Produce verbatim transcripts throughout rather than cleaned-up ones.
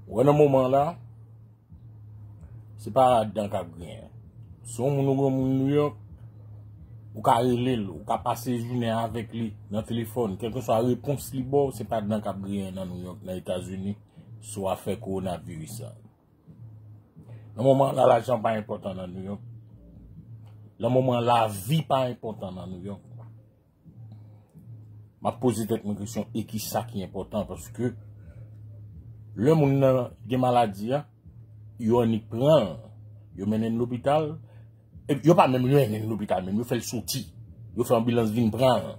Ou wè nan moman la, se pa ladan k ap griyen. Si yon moun ou gen moun Nouyòk, ou ka rele l, ou ka pase jounen avèk li nan telefòn, kèlkeswa repons li ba w, se pa ladan k ap griyen nan Nouyòk, nan Etazini, sou afè kowonaviris la. Nan moman la, lajan pa enpòtan nan Nouyòk. Nan moman, lavi pa enpòtan nan Nouyòk. M ap poze tèt mwen kesyon, e ki sa ki enpòtan? Paske lè moun nan gen maladi a, yo annik pran l, yo mennen l lopital, e yo pa menm mennen l lopital, menm yo fè l soti. Yo fè anbilans vin pran l,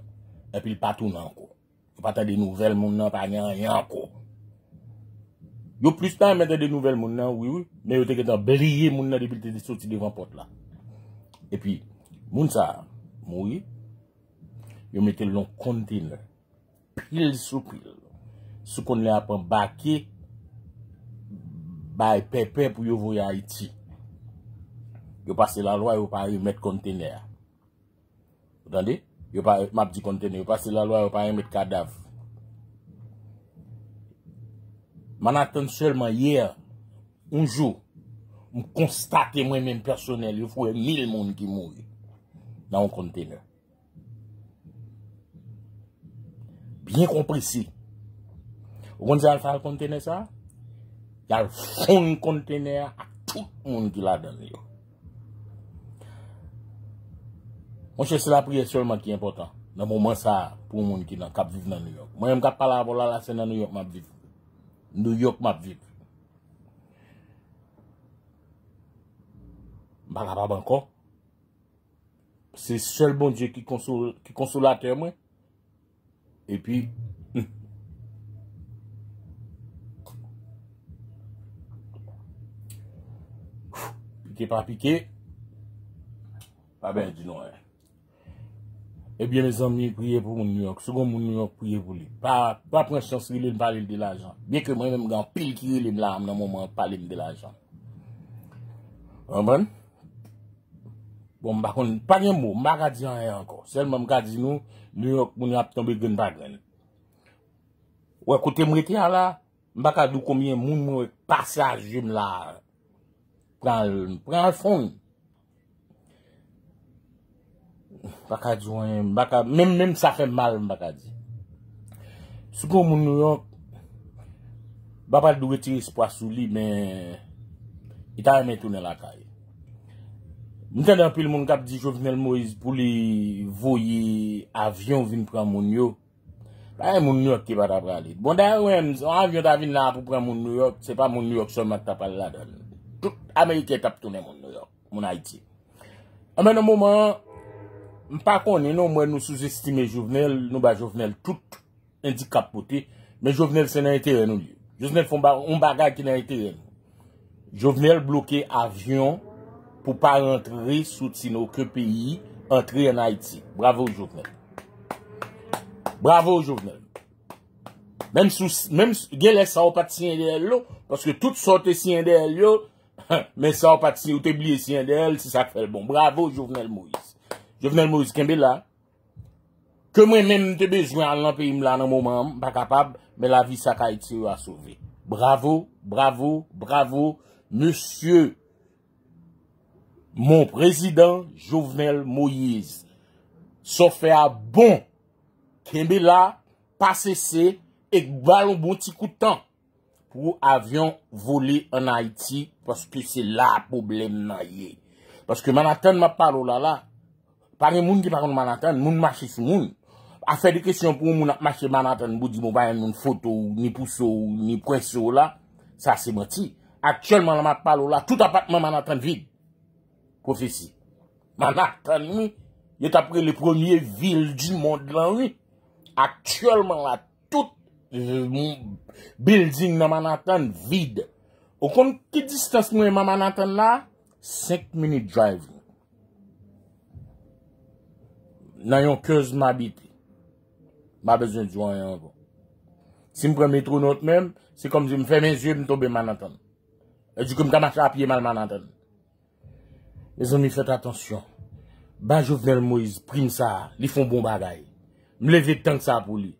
epi l pa tounen ankò. Yo pa tande nouvèl moun nan, pa gen anyen ankò. Yo plis ta renmen tande nouvèl moun nan, wi, wi, men yo te gentan bliye moun nan depi l te soti devan pòt la. Epi, moun sa a mouri, yo mete l nan kontenè, pil sou pil. Sou konn lè ap anbake, bay pèpè pou yo voye Ayiti. Yo pase lalwa, yo pa remèt kontenè a. Ou tande? Yo pa, m ap di kontenè, yo pase lalwa, yo pa remèt kadav. Manhattan sèlman yè, yon jou, m konstate mwen menm pèsonèl, yo foure mil moun ki mouri nan yon kontenè. Byen konprese. Ou konn sa y al fè ak kontenè sa a? Y al fonn kontenè a ak tout moun ki ladan l yo. Monchè, se lapriyè sèlman ki enpòtan nan moman sa a pou moun ki nan, k ap viv nan Nouyòk. Mwen menm k ap pale avè w la, la, se nan Nouyòk m ap viv. Nouyòk m ap viv. M pa kapab ankò. Se sèl Bondye ki konsol-, ki konsolatè mwen. Epi, hmm. Pike pa pike, pa byen di nou anyen. Ebyen, mezanmi, priye pou moun Nouyòk. Si gon moun Nouyòk, priye pou li. Pa, pa pran chans rele l, pale l de lajan. Byen ke mwen menm, gen anpil ki rele m la nan moman an, pale m de lajan. Konprann? Bon, m pa konn, pa gen mo, m pa ka di anyen ankò. Sèlman m ka di nou, Nouyòk, moun yo ap tonbe grenn pa grenn. Wè, kote m rete a la, m pa ka di w konbyen moun mwen wè k pase a je m la. Pran l, pran l fonn. M pa ka di w anyen, m pa ka, menm, menm sa fè m mal, m pa ka di. Si gon moun Nouyòk, m pa pral di w retire espwa sou li, men li ta renmen tounen lakay. M tande anpil moun k ap di Jovenel Moïse pou li voye avyon vin pran moun yo. Pa gen moun Nouyòk ki pa ta prale. Bon, dayè, ou menm, yon avyon ta vin la pou pran moun Nouyòk, se pa moun Nouyòk sèlman ki ta pral ladan l. Tout Ameriken t ap tounen moun Nouyòk, moun Ayiti. Anben, nan moman an, m pa konnen non, m wè nou souzestime Jovenel, nou ba Jovenel tout endikap pote, men Jovenel se nan enterè nou li ye. Jovenel fè yon ba-, yon bagay ki nan enterè nou. Jovenel bloke avyon pou pa rantre, soti nan okenn peyi, antre ann Ayiti. Bravo, Jovenel. Bravo, Jovenel. Menm si w, menm si, gen lè sa w pa t siyen dèyè l, non, paske tout sa w te siyen dèyè l yo, men sa w pa t siyen, ou te bliye siyen dèyè l, se sa k fè l bon. Bravo, Jovenel Moïse. Jovenel Moïse, kenbe la. Ke mwen menm m te bezwen al nan peyi m la nan moman an, m pa kapab, men lavi sa k Ayiti yo a sove. Bravo, bravo, bravo, mesye, mon prezidan Jovenel Moïse. Sa w fè a bon. Kenbe la, pa sese, e ba l yon bon ti kout tan pou avyon vole ann Ayiti, paske se la pwoblèm nan ye. Paske Manhattan m ap pale w la la, pa gen moun ki pa konn Manhattan, moun mache sou moun. Afè de kesyon pou yon moun ap mache Manhattan pou di, bon, pa gen moun foto w, ni pouse w, ni pwese w la, sa se manti. Aktyèlman, la m ap pale w la, tout apatman Manhattan vid. Pwofesi. Manhattan, wi. Yo t ap rele premye vil di mond lan, wi. Aktyèlman la, tout, euh, building nan Manhattan vid. Ou konn ki distans mwen a Manhattan la? Senk minit drive. Nan yon kèz m abite. M pa bezwen di w anyen ankò. Si m pran metro nòt menm, se kòmsi m fèmen zye, m tonbe Manhattan. E di ke m ta mache a pye m al Manhattan. Mezanmi, fèt atansyon. Ba Jovenel Moïse prim sa a, li fè yon bon bagay. M leve tank sa a pou li.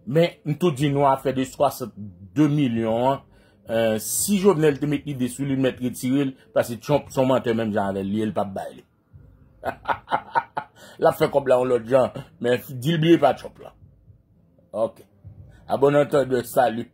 Men, m tou di nou afè de swasannde milyon an, Euh, si Jovenel te met lide sou li, l mèt retire l, paske Trump se yon mantè menm jan avè l, li, l p ap bay li. L ap fè kòb la yon lòt jan, men di l bliye pa Trump la. Ok. A bon entendeur, salut.